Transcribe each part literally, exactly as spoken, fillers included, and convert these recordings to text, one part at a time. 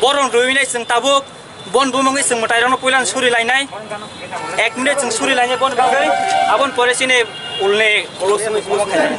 Borong rwinai chwng tabuk. Bon bumungwi chwng mwtairokno puilan suri lainai. Ek minute chwng suri lainai bon bagwi. Aboni pore chini ulni ulo simi omo khainai.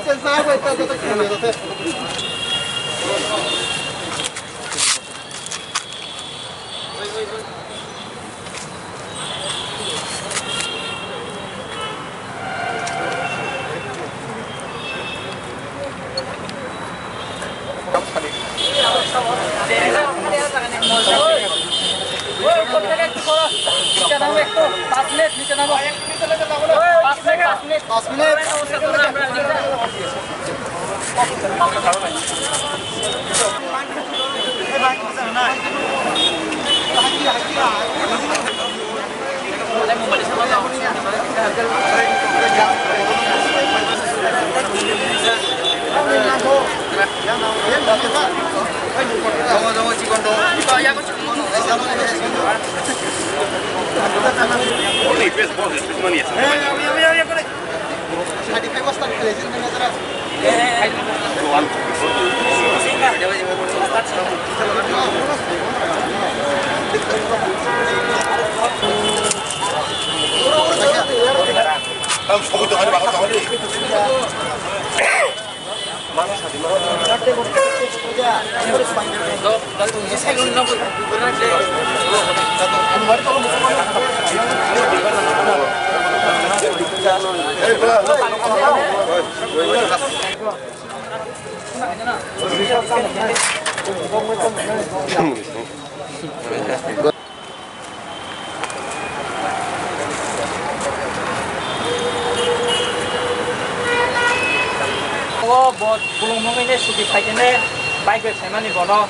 O bo bolong mongwi ne suti phaikhe ne bike bai phaimani bono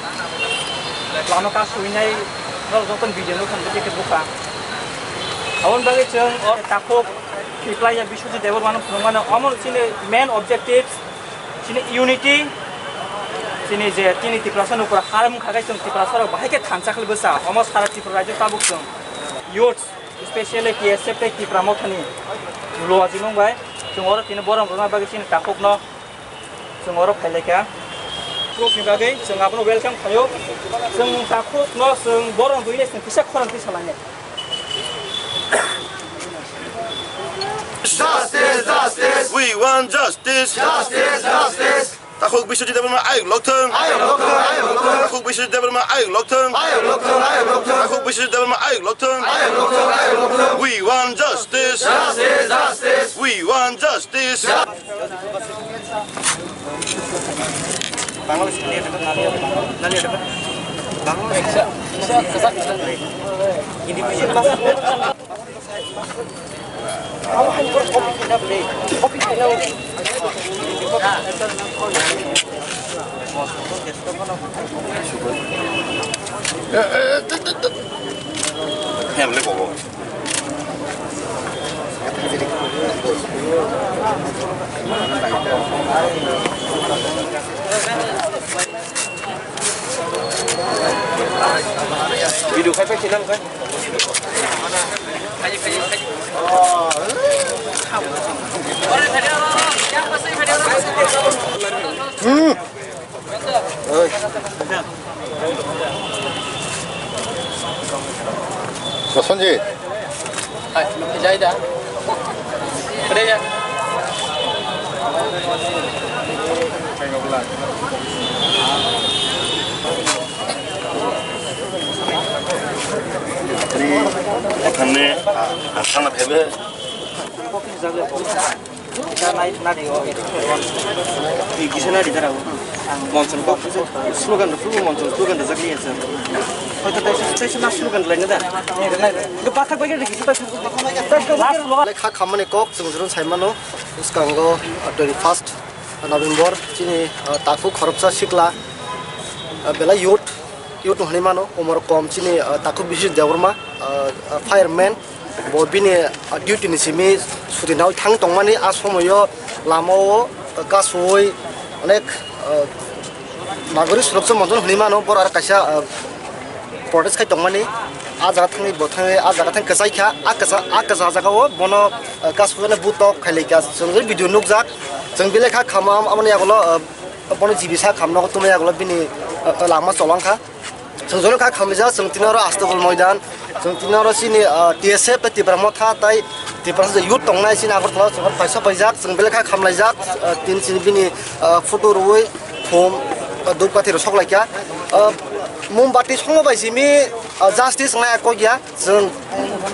lama ka suinai norok joto video nukha nukha khe bukha. Aboni bagwi chwng o takhuk Kiplaya Biswajit Debbarmano phunukmano omo chini main objectives. Chini unity, chini je chini Tiprasa nukura haram khagai chwng Tiprasa rok bahai khe thansa khali bwsa, omo sara Tripura rajyo tabuk chwng youths, especially T S F tei Tipra Mothani luwa jimung bai chwng oro tini borom rwna bagwi chini takhukno chwng oro phailaikha. Takhukni bagwi chwng abono welcome khaio, chwng takhukno chwng borom rwinai chwng kisa khorang twi salangya. Justice, justice. We want justice. Justice, justice. Takhuk Biswajit Debbarma ayuk lokthung. Ayuk lokthung, ayuk lokthung. Takhuk Biswajit Debbarma ayuk lokthung. Ayuk lokthung, ayuk lokthung. Takhuk Biswajit Debbarma ayuk lokthung. Ayuk lokthung, ayuk lokthung. We want justice. Justice, justice. We want justice. Hem le bobo. Video khai phai khe nang khai. Hmm. Oi. Sanjay. Hai, jai da. Kede ya. Ni, ah, ah, sana phebe. Kisa nari dara o. Monson kok slogan da, full monson slogan da jagli asa. Hoito taisa, taisa na slogan lai na da. Ke pathak bai ke kisa taisa. Last slogan. Kha khamani kok chwng jurun saimano, bwskango, ah, twenty first November chini, ah, takhuk khoroksa sikla, ah, belai youth. Youth hwnwi mano, umor kom chini, ah, takhuk Biswajit Debbarma, ah, ah, fireman, bo bini, ah, duty ni simi suti nai thang tongmani, a somoyo lama o, ah, kasui onek, ah, nagori suroksha monchon hwnwi mano, boro aro kaisa, ah, protest khai tongmani. A jaga thangwi bo thangwi a jaga thang kwchai kha, a kwcha, a kwcha jaga o bono, eh, kasukjani butok khailai kha. Chwng je video nukjak, chwng belai kha khama, amoni yagulo, eh, bono G B sa khamno tuma yagulo bini, eh, lama cholang kha. Chwng jono kha khamjak, chwng tini oro Astobol Moidan, chwng tini oro chini, ah, T S F tei Tipra Motha tei Tipra Youth tongnai chini Agartala chwng paisa paijak, chwng belai kha khamlaijak, ah, tini chini bini, ah, photo rwui thum, ah, dupkathi rok soklaikha. Ah, mombati songma bai simi, ah, justice nai kok ya, chwng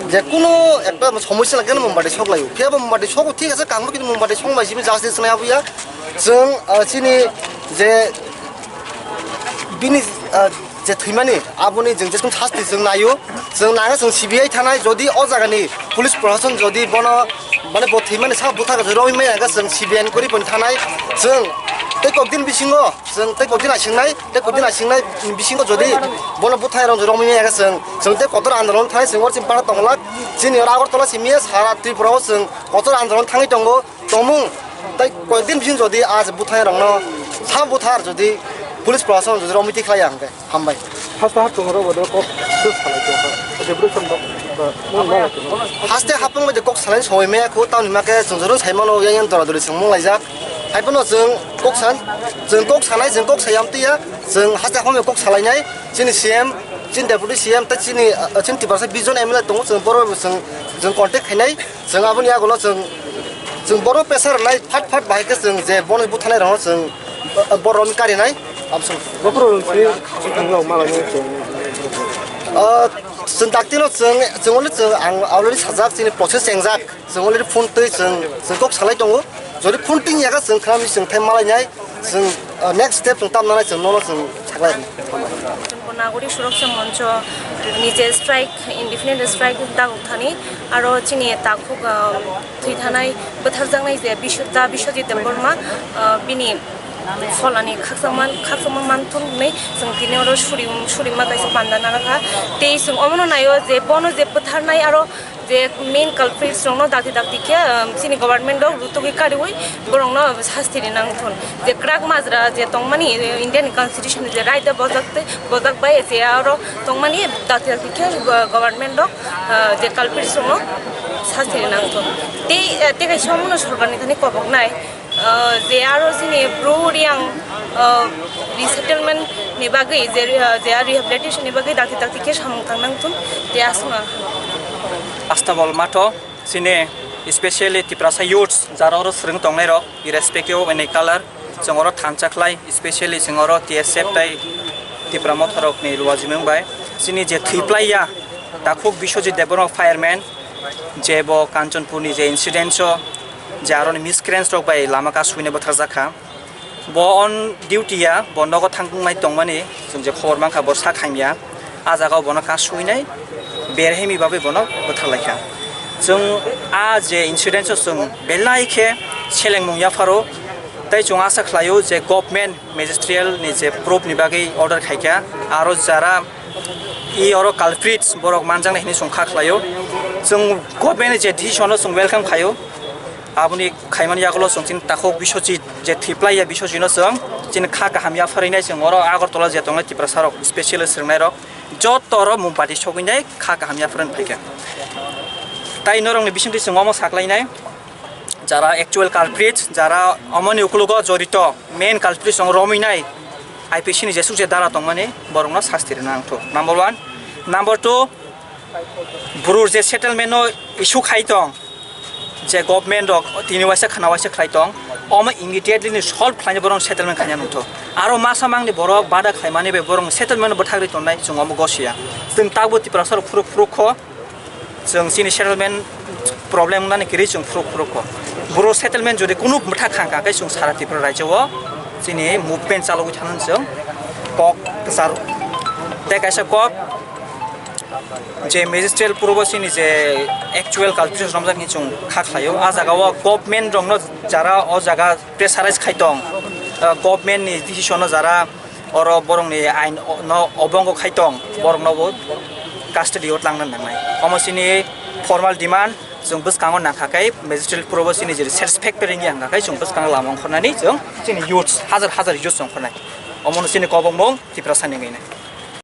je kuno ekta somosya lageno mombati soklaio. Phiya bo mombati sogo thik ase, kangno kintu mombati songma bai simi justice nai abuya. Chwng, ah, chini je bini, ah, je thwimani, aboni chwng jeswng sasti chwng naio, chwng nangkhe chwng C B I thanai, jodi o jagani police proshashan jodi bono, mane, bo thwimani sak buthar rok romwi maya khe chwng C B I inquiry pon thanai, chwng tei kokdin bisingo, chwng tei kokdin asingnai, tei kokdin asingnai bisingo jodi bono buthai rok romwi maya khe chwng, chwng tei kotor andolon thanai, chwng oro chini para tonglak, chini oro Agartala simi sara Tripura o chwng kotor andolon thangwi tongo. Tongmung tei koyekdin bising jodi a je buthai rokno sa buthar jodi police proshashan jodi romiti khlai ang khe hambai. Hasta hap tongro bodo kok sus salai tongro. Oje bro song dok. Haste hapung bai de kok salai soi me ko tauni make chwng joro sai mano yang yang dora dori song mung laijak. Hai pono chwng kok san, chwng kok sanai, chwng kok sayam tiya, chwng haste home kok salai nai, chini C M, chini deputy C M, ta chini, ah, chini Tiprasa vision M L A tongo, chwng boro chwng, chwng contact khainai. Chwng aboni yagulo chwng, chwng borok pressure rwnai phat phat bahai khe chwng je bono buthanai rokno chwng, uh, borok romwi karinai. Absong. Bokhorok rwng sini chwng thangwi malai nai chwng. Uh, chwng daktino chwng, chwng only chwng ang already sajak chini process chengjak. Chwng already phone twi chwng, chwng kok salai tongo. Jodi phone ting yaga chwng khnami chwng thai malai nai. Chwng, uh, next step chwng tamna nai chwng nono chwng saklai rwnai. Bo Nagorik Suroksha Moncho ni je strike, indefinite strike dagok thani, aro chini takhuk, um, thwi thanai, bwtharjaknai je Bisw-, da Biswajit Debbarma, uh, bini pholani khakchangma, khakchangma manthun hwnwi chwng tini oro suri, surima kaisa panda nanakha. Tei chwng omono naio je bono je bwtharnai aro je main culprits rokno dakti dakti khe, um, chini government rok rutugwi kariui borokno sasti rina wngthun. Je kwrak majra je tongmani, eh, Indian constitution ni je right o bojak tei bojak bai je aro tongmani dakti dakti khe, eh, government rok, eh, je culprits rokno sasti rina wngthun. Tei, eh, tei kaisa omono sorkar ni thani koboknai. Ah, je aro chini Bru Reang, ah, resettlement ni bagwi, je re-, ah, je rehabilitation ni bagwi dakti dakti khe samung tang nang thun, je aswk no. Astabol matho, chini specially Tiprasa youths, jara oro swrwng tongnai rok, irrespective of any color, chwng oro thansa khlai, specially chwng oro T S F tai Tipra Motha rok ni luajimung bai, chini je thwi plai ya, takhuk Biswajit Debbarma fireman, je bo Kanchanpur ni je incident o je aroni miscreants rok bai lama kasuina bwtharjak kha. Bo on duty ya, bo nogo thangkung nai tongmani, chwng je khobor mankha bo sak hamya. A jaga o bono kasuinai, berhemi bagwi bono bwtharlai kha. Chwng a je incident o chwng belai khe selengmung yapharo, tei chwng asa khlaio je government magisterial ni je proof ni bagwi order khaikha, aro jara i oro culprits borok manjaknai hinwi chwng kha khlaio. Chwng government ni je decision no chwng welcome khaio. Aboni khaimani yagulo chwng chini takhuk Biswajit je thwi plai ya Biswajit no chwng chini kha kaham yapharwi nai chwng oro Agartala je tongnai Tiprasa rok special swrwngnai rok joto oro mombati sogwi nai kha kaham yapharwi phaikha. Tai norok ni bisingtwi chwng omo saklainai. Jara actual culprit, jara omoni ukulugo jorito, main culprit song romwi nai I P C ni jesuk je dara tongmani, borokno sasti rwna nangthu. Number one. Number two, Bru je settlement no issue khai tong, je government rok tini waisa khana waisa khlai tong, omo immediately ni solve khlaina borok settlement khaina nangthu. Aro masa mangni borok bada khlaimani bai borok settlement bwthagri tongnai chwng omo gosiya. Chwng takbo Tiprasa rok phuruk phuruk kho. Chwng chini settlement problem wngnani kwrwi chwng phuruk phuruk kho. Bru settlement jodi kunu bwthak khang kha khe chwng sara Tripura rajyo o chini movement chalogwi thangna chwng kok kwcharo. Tei kaisa kok je magistrate purbo chini je actual culprit romjak hinwi chwng kha khlaio. A jaga o government rokno jara o jaga pressurize khai tong, ah, government ni decision no jara oro borokni ain no obongo khai tong, borokno bo custody o twlangna nangnai. Omo chini formal demand, chwng bwskango nangkha khe magistrate purbo chini je satisfactory wngya hwnkha khe chwng bwskango lama ongkhornani chwng chini youths, hajar hajar youths ongkhornai. Omono chini kobokmung Tiprasa ni wngwi nai.